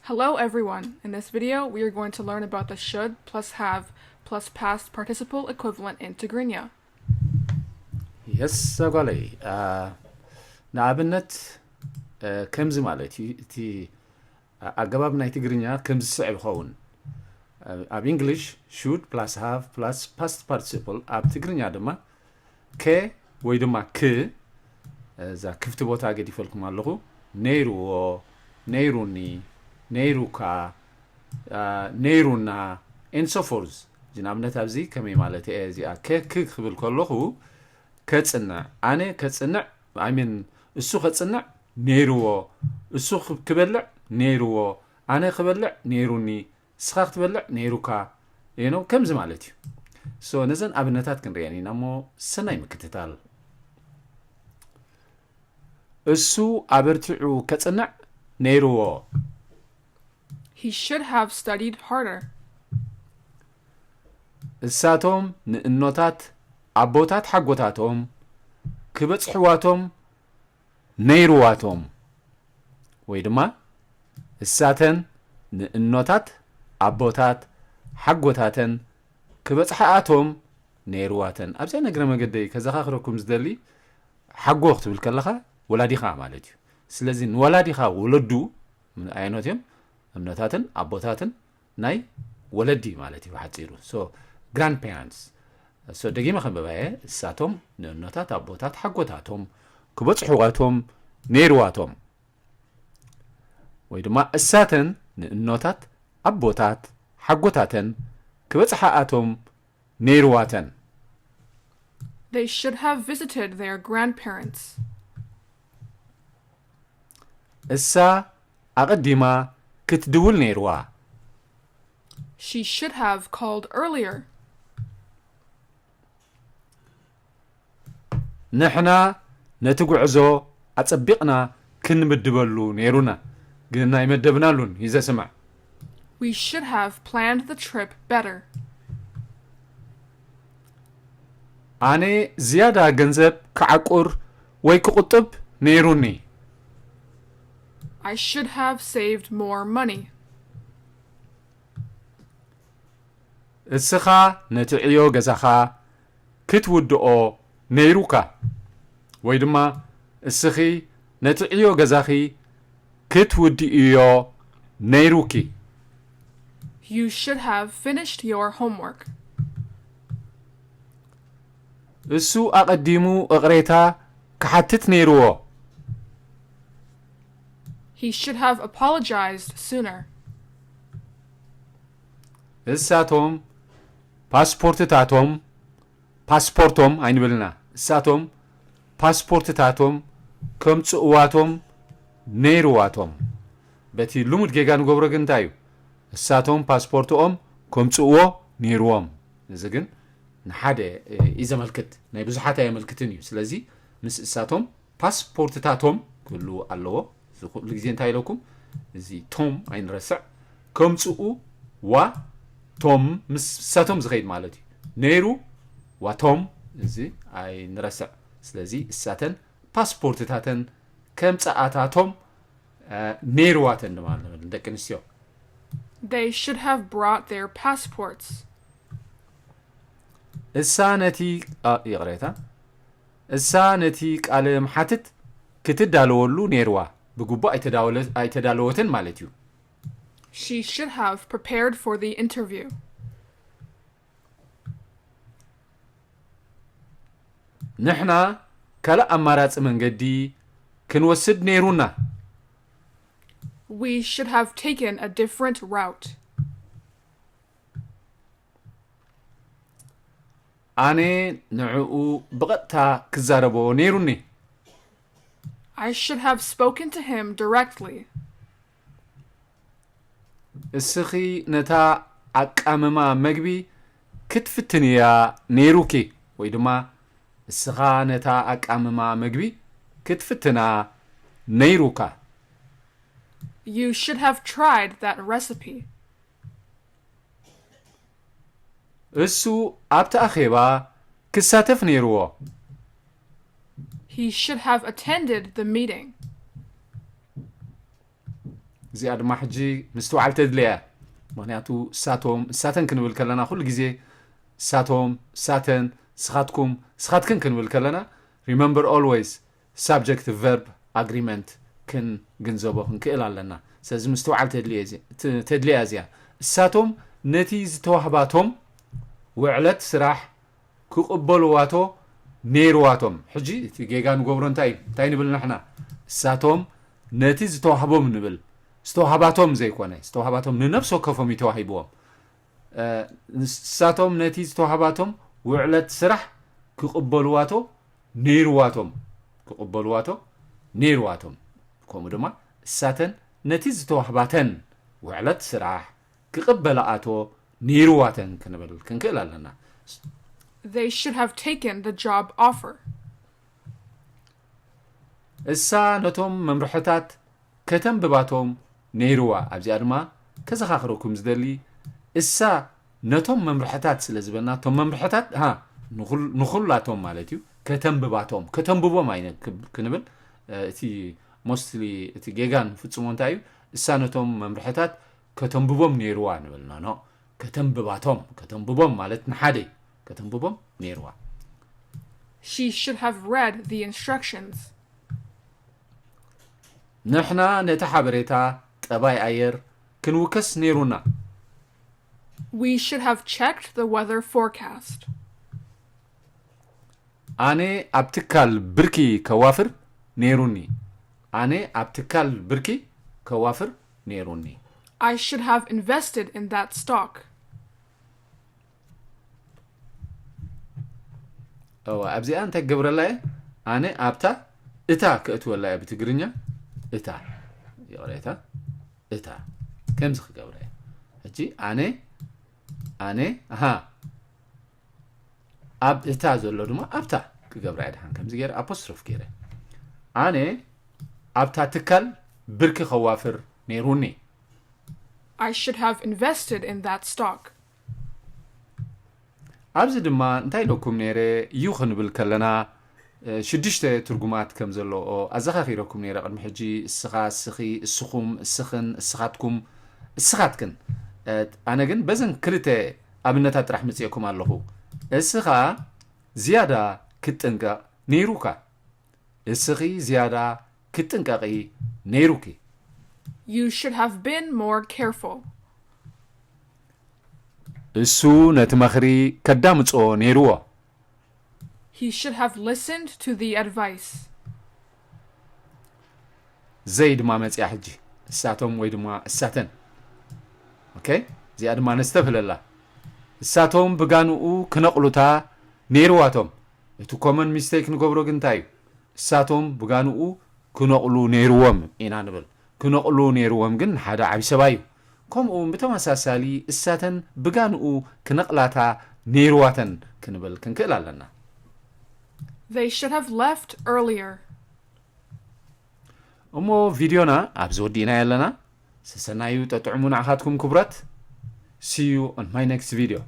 Hello everyone. In this video, we are going to learn about the should plus have plus past participle equivalent in Tigrinya. የስ ጓለይ፣ ንኣብነት ከምዚ ማለት እዩ። እቲ ኣገባብ ናይ ትግርኛ ከምዚ ዝስዕብ ይኸውን። ኣብ English should plus have plus past participle፣ ኣብ ትግርኛ ድማ ከ ወይ ድማ ክ፣ እዛ ክፍቲ ቦታ ገዲፈልኩም ኣለኹ። ነይርዎ፣ ነይሩኒ፣ ነይሩካ፣ ነይሩና፣ and so forth። እዚ ንኣብነት ኣብዚ ከመይ ማለት እየ? እዚኣ ከ ክ ክብል ከለኹ ከጽንዕ፣ ኣነ ከጽንዕ፣ I mean እሱ ከጽንዕ፣ ነይርዎ፣ እሱ ክበልዕ፣ ነይርዎ፣ ኣነ ክበልዕ፣ ነይሩኒ፣ ንስኻ ክትበልዕ፣ ነይሩካ፣ you know ከምዚ ማለት እዩ። So ነዘን ኣብነታት ክንሪአን ኢና እሞ ሰናይ ምክትታል። እሱ ኣበርቲዑ ከጽንዕ ነይርዎ። He should have studied harder. እሳቶም ንእኖታት ኣቦታት ሓጎታቶም ክበጽሕዋቶም ነይርዋቶም። ወይ ድማ እሳተን ንእኖታት ኣቦታት ሓጎታተን ክበጽሓኣቶም ነይርዋተን። ኣብዚኣ ነግረ መገደይ ከዘኻኽረኩም ዝደሊ፣ ሓጎ ክትብል ከለኻ ወላዲኻ ማለት እዩ። ስለዚ ንወላዲኻ ወለዱ ኣየኖት እዮም? እኖታትን ኣቦታትን ናይ ወለዲ ማለት እዩ ብሓፂሩ። So grandparents። So ደጊመ ከንብባ እየ። እሳቶም ንእኖታት ኣቦታት ሓጎታቶም ክበፅሕዋቶም ነይርዋቶም። ወይ ድማ እሳተን ንእኖታት ኣቦታት ሓጎታተን ክበፅሓኣቶም ነይርዋተን። They should have visited their grandparents. እሳ ኣቐዲማ ክትድውል ነይርዋ። She should have called earlier. ንሕና ነቲ ጉዕዞ ኣጸቢቕና ክንምድበሉ ነይሩና፣ ግን ኣይመደብናሉን። ይዘ ስማዕ። We should have planned the trip better. ኣነ ዝያዳ ገንዘብ ክዓቁር ወይ ክቑጥብ ነይሩኒ። I should have saved more money. እስኻ ነቲ ዕዮ ገዛኻ ክትውድኦ ነይሩካ። ወይ ድማ እስኺ ነቲ ዕዮ ገዛኺ ክትውድእዮ ነይሩኪ። You should have finished your homework. እሱ ኣቐዲሙ እቕሬታ ክሓትት ነይርዎ። He should have apologized sooner. እሳቶም ፓስፖርትታቶም፣ ፓስፖርቶም ኣይንብል ኢና፣ እሳቶም ፓስፖርትታቶም ከምጽእዋቶም ነይርዋቶም። በቲ ልሙድ ጌጋ ንገብሮ ግን እንታይ እዩ? እሳቶም ፓስፖርትኦም ከምጽእዎ ነይርዎም። እዚ ግን ንሓደ እዩ ዘመልክት፣ ናይ ብዙሓት ኣየመልክትን እዩ። ስለዚ ምስ እሳቶም ፓስፖርትታቶም ክህልዉ ኣለዎ። እዚ ኩሉ ግዜ እንታይ ኢለኩም? እዚ ቶም ኣይንረስዕ። ከምጽኡ ዋ ቶም ምስ እሳቶም ዝኸይድ ማለት እዩ። ነይሩ ዋ ቶም፣ እዚ ኣይንረስዕ። ስለዚ እሳተን ፓስፖርትታተን ከምጽኣታቶም ነይርዋተን ድማ ንብል ንደቂ ኣንስትዮ። They should have brought their passports. እሳ ነቲ ይቕሬታ፣ እሳ ነቲ ቃለ መሓትት ክትዳለወሉ ነይርዋ፣ ብግቡእ ኣይተዳለወትን ማለት እዩ። She should have prepared for the interview. ንሕና ካልእ ኣማራጺ መንገዲ ክንወስድ ነይሩና። We should have taken a different route. ኣነ ንዕኡ ብቐጥታ ክዛረቦ ነይሩኒ። I should have spoken to him directly. እስኺ ነታ ኣቃምማ መግቢ ክትፍትንያ ነይሩኪ፣ ወይ ድማ እስኻ ነታ ኣቃምማ መግቢ ክትፍትና ነይሩካ። You should have tried that recipe. እሱ ኣብቲ ኣኼባ ክሳተፍ ነይርዎ። He should have attended the meeting. እዚኣ ድማ ሕጂ ምስትውዓል ተድልያ እያ። ምኽንያቱ እሳቶም እሳተን ክንብል ከለና ኩሉ ግዜ እሳቶም እሳተን እስኻትኩም እስኻትክን ክንብል ከለና remember always subject verb agreement ክንግንዘቦ ክንክእል ኣለና። ስለዚ ምስትውዓል ተድልያ እዚኣ እሳቶም ነቲ ዝተዋህባቶም ውዕለት ስራሕ ክቕበልዋቶ ነይርዋቶም። ሕጂ እቲ ጌጋ ንገብሮ እንታይ እዩ እንታይ ንብል ንሕና? እሳቶም ነቲ ዝተዋህቦም ንብል። ዝተዋህባቶም ዘይኮነ ዝተዋህባቶም ንነፍሲ ወከፎም እዩ ተዋሂብዎም። ንሳቶም ነቲ ዝተዋህባቶም ውዕለት ስራሕ ክቕበልዋቶ ነይርዋቶም። ክቕበልዋቶ ነይርዋቶም። ከምኡ ድማ እሳተን ነቲ ዝተዋህባተን ውዕለት ስራሕ ክቕበላኣቶ ነይርዋተን ክንብል ክንክእል ኣለና። They should have taken the job offer. እሳ ነቶም መምርሕታት ከተንብባቶም ነይርዋ። ኣብዚኣ ድማ ከዘኻኽረኩም ዝደሊ እሳ ነቶም መምርሕታት ስለ ዝበልና እቶም መምርሕታት ንኹላቶም ማለት እዩ ከተንብባቶም ከተንብቦም ኣይነ ክንብል እቲ mostly እቲ ጌጋ ንፍፅሞ እንታይ እዩ እሳ ነቶም መምርሕታት ከተንብቦም ነይርዋ ንብል ኖ ኖ ከተንብባቶም ከተንብቦም ማለት ንሓደ ከተንብቦም ነይርዋ She should have read the instructions. ንሕና ነቲ ሓበሬታ ጠባይ ኣየር ክንውከስ ነይሩና። We should have checked the weather forecast. ኣነ ኣብ ትካል ብርኪ ከዋፍር ነይሩኒ። ኣነ ኣብ ትካል ብርኪ ከዋፍር ነይሩኒ። I should have invested in that stock. እዋ ኣብዚኣ እንታይ ክገብረላ እየ ኣነ ኣብታ እታ ከእትወላ እየ ብትግርኛ እታ ይቕሬታ እታ ከምዚ ክገብረ እየ ሕጂ ኣነ ኣነ ኣሃ ኣብ እታ ዘሎ ድማ ኣብታ ክገብራ እየ ድሓን ከምዚ ገይረ ኣፖስትሮፍ ገይረ ኣነ ኣብታ ትካል ብርኪ ከዋፍር ነይሩኒ I should have invested in that stock. ኣብዚ ድማ እንታይ ኢለኩም ነይረ እዩ ክንብል ከለና ሽዱሽተ ትርጉማት ከም ዘለዎ ኣዘኻኺረኩም ነይረ ቅድሚ ሕጂ እስኻ እስኺ እስኹም እስኽን እስኻትኩም እስኻትክን ኣነ ግን በዘን ክልተ ኣብነታት ጥራሕ መፅኤኩም ኣለኹ እስኻ ዝያዳ ክትጥንቀቕ ነይሩካ እስኺ ዝያዳ ክትጥንቀቒ ነይሩኪ You should have been more careful. እሱ ነቲ መኽሪ ከዳምጾ ነይርዎ He should have listened to the advice. ዘይ ድማ መጽያ ሕጂ እሳቶም ወይ ድማ እሳተን okay እዚኣ ድማ ነስተብህለላ እሳቶም ብጋንኡ ክነቕሉታ ነይርዋቶም እቲ common mistake ንገብሮ ግን እንታይ እዩ እሳቶም ብጋንኡ ክነቕሉ ነይርዎም ኢና ንብል ክነቕሉ ነይርዎም ግን ሓደ ዓቢ ሰብኣይ እዩ ከምኡ ብተመሳሳሊ እሳተን ብጋንኡ ክነቕላታ ነይርዋተን ክንብል ክንክእል ኣለና They should have left earlier. እሞ ቪድዮና ኣብዚ ወዲእናዮ ኣለና ሰሰናዩ ጠጥዕሙ ንዓኻትኩም ክቡራት see you on my next video